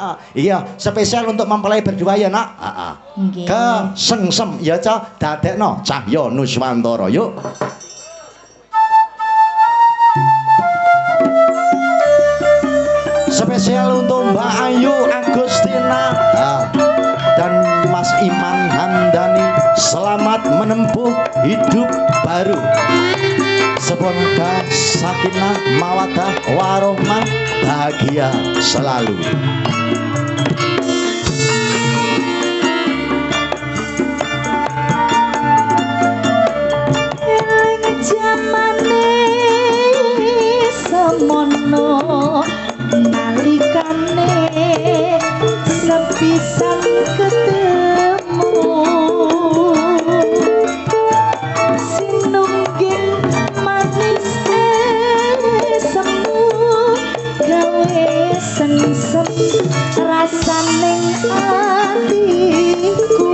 Heeh. Iya, spesial untuk mempelai berdua ya, Nak. Heeh. Nggih. Kesengsem ya, Cah. Dadekno Cahya Nuswantara. Yuk. Spesial untuk Mbak Ayu Agustina dan Mas Iman Hamdani. Selamat menempuh hidup baru. Semoga sakinah, mawaddah, warohmah, bahagia selalu. Eling jamane semono nalikane sepisan ketemu sinungging manis semu gawe sengsem rasaning atiku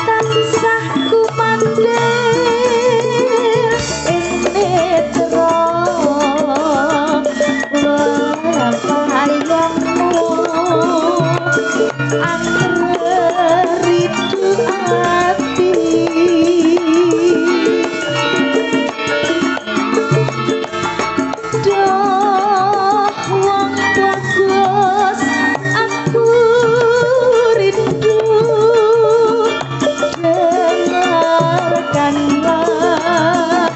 tansah kumandhir ing netra wapayangmu angridu ati doh wong bagus aku rindu dengarkanlah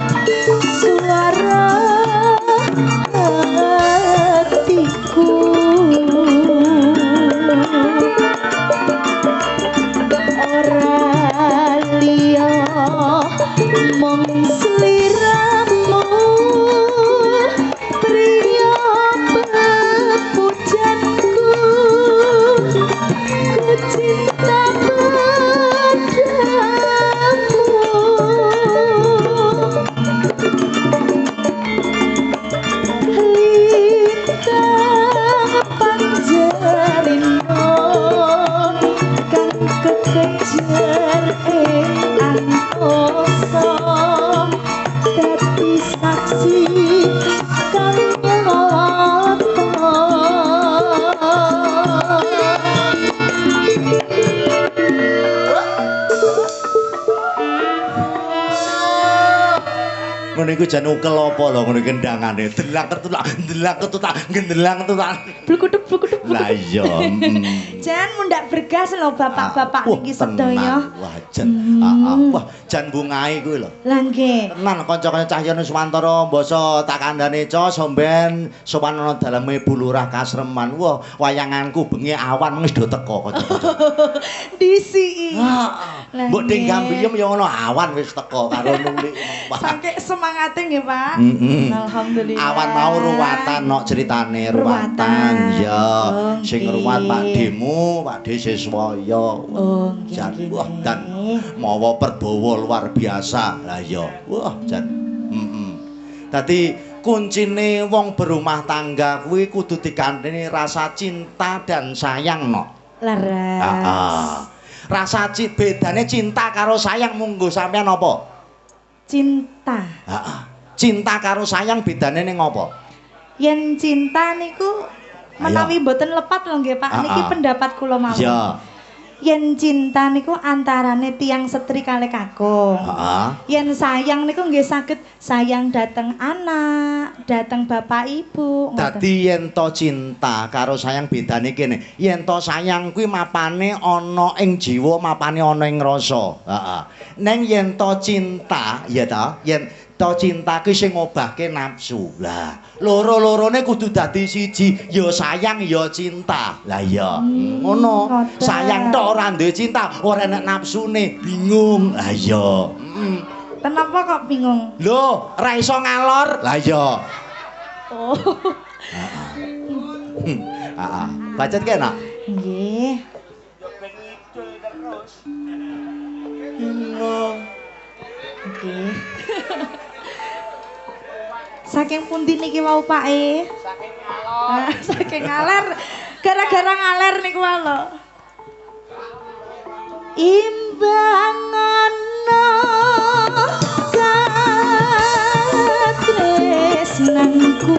suara hatiku ora liya mung sliramu priya pepujanku ku cinta padamu lintang panjalino kang kekejar ing angkasa dadi saksi kang nyata. Ngono iku jan ukel apa lho ngono kendangane. Delang ketutak, delang ketutak, gendelang ketutak. Blukuduk blukuduk. Lah iya. Jan mundak bergas lho bapak-bapak niki sedaya. Wah jan. Wah jan bungae kuwi lho. Lah nggih. Tenan kanca-kanca Cahya Nuswantara mbasa tak kandhane ca somben sowan ana daleme Bu Lurah Kasreman. Wah wayanganku bengi awan wis do teko kanca-kanca. Disiki. Heeh. Mbok ding gambiyem ya ngono awan wis teko karo nulik. Saking semangate nggih, Pak. Alhamdulillah. Awan mau ruwatan nok ceritane ruwatan. Ya, sing ruwat Pak Demu, Pak De Siswaya. Oh, nggih. Wah, dan mawa perbawa luar biasa. Lah iya. Wah, jan. Dadi kuncine wong berumah tangga kuwi kudu dikandhani rasa cinta dan sayang nok. Leres. Heeh. Rasa bedane cinta karo sayang munggo sampean apa? Cinta. Heeh. Cinta karo sayang bedane ning apa? Yen cinta niku menawi mboten lepat lho nggih Pak, niki pendapat kula mawon. Iya. Yen cinta niku antarane tiyang setri kalih kakung. Heeh. Yen sayang niku nggih saged sayang dateng anak, dateng bapak ibu. Dadi yen to cinta karo sayang bedane kene. Yen to sayang kuwi mapane ana ing jiwa, mapane ana ing rasa. Heeh. Neng yen to cinta, ya ta, yen to cinta kuwi sing ngobahke nafsu. Lah, loro-lorone kudu dadi siji, ya sayang ya cinta. Lah iya, ngono. Sayang tok ora duwe cinta, ora enek nafsune, bingung. Lah iya. Kenapa kok bingung? Lho, ora iso ngalor. Lah iya. Oh. Heeh. Bacet ki enak? Nggih. Nggih. Saking pundi niki wau Pak e? Saking ngalor. Saking ngaler. Gara-gara ngaler niku wae lho. Imbang ana katresnanku.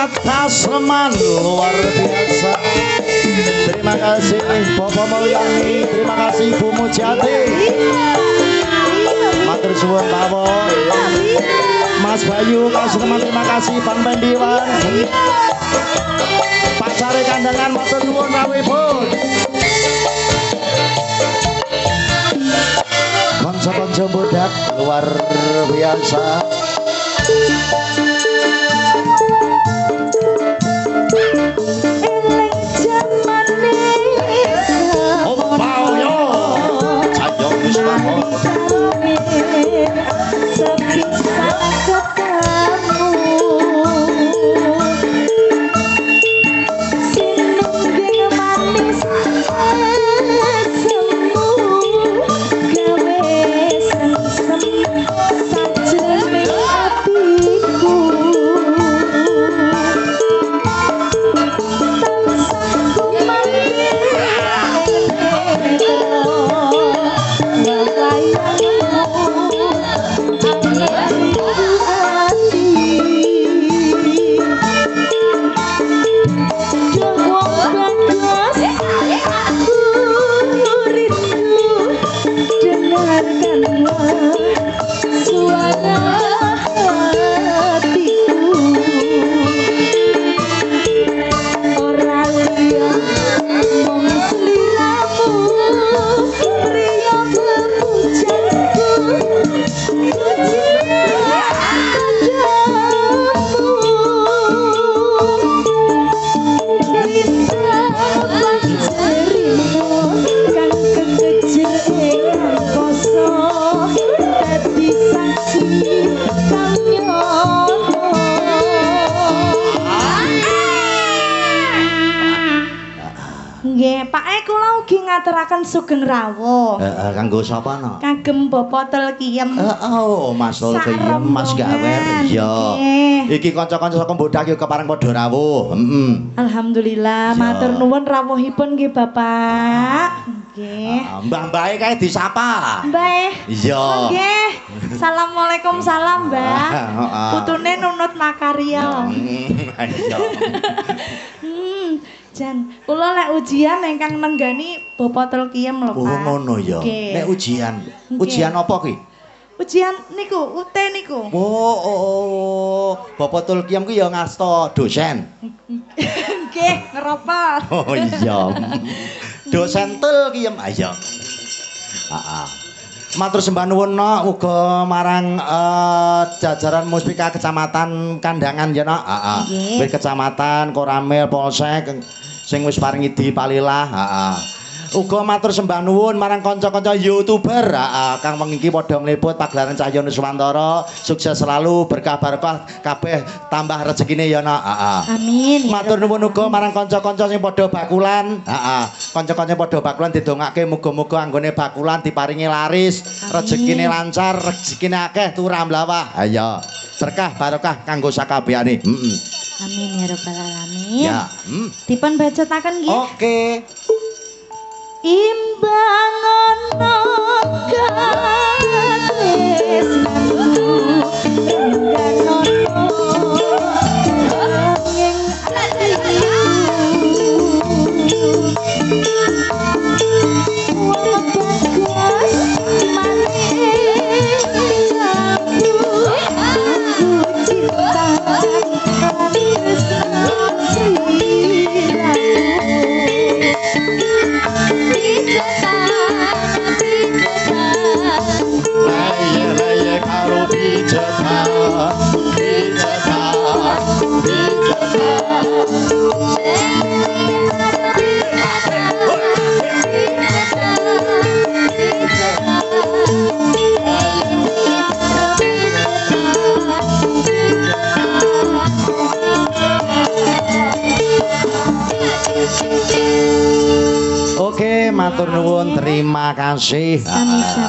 Masyarakat Kasreman luar biasa. Terima kasih Bapak Mulyani, terima kasih Ibu Mujati. Matur suwun Bapak. Mas Bayu Kasreman terima kasih Bang Pendiwan. Pak Sare Kandangan matur nuwun rawuhipun. Kanca-kanca bodak luar biasa. Ngaturaken sugeng rawuh. Heeh, kanggo sapa no? Kagem Bapak Tulkiem. Heeh, oh, Mas Tulkiem, Mas Gawer. Iya. Iki kanca-kanca saka Bodak yo kepareng padha rawuh. Heeh. Alhamdulillah, matur nuwun rawuhipun nggih Bapak. Nggih. Mbah-mbahe kae disapa. Mbah. Iya. Nggih. Assalamualaikum salam, Mbah. Putune nunut makarya. Iya. Jan, kula lek ujian ingkang nenggani Bapak Tulkiem lho, Pak. Oh, ngono ya. Nek ujian, ujian apa ki? Ujian niku, UT niku. Oh, oh, Bapak Tulkiem ki ya ngasta dosen. Nggih, ngeropal. Oh iya. Dosen Tulkiem, ayo. Heeh. Matur sembah nuwun nok uga marang jajaran Muspika Kecamatan Kandangan ya nok. Heeh. Wis kecamatan, Koramil, Polsek sing wis paring idi palilah. Heeh. Uga matur sembah nuwun marang kanca-kanca YouTuber heeh kang wengi iki padha ngliput pagelaran Cahya Nuswantara. Sukses selalu, berkah barokah kabeh tambah rezekine ya nok. Heeh. Amin. Matur nuwun uga marang kanca-kanca sing padha bakulan. Heeh. Kanca-kanca padha bakulan didongake muga-muga anggone bakulan diparingi laris, rezekine lancar, rezekine akeh turah mlawah. Ayo. Berkah barokah kanggo sakabehane. Heeh. Amin ya rabbal alamin. Ya. Dipun bacutaken nggih. Oke. Imbang ana katresnanku rengganono ing atiku wong bagas maning aku cinta lan tresno sliramu. Leye karo pijetan, pijetan, pijetan. Oke, matur nuwun, terima kasih.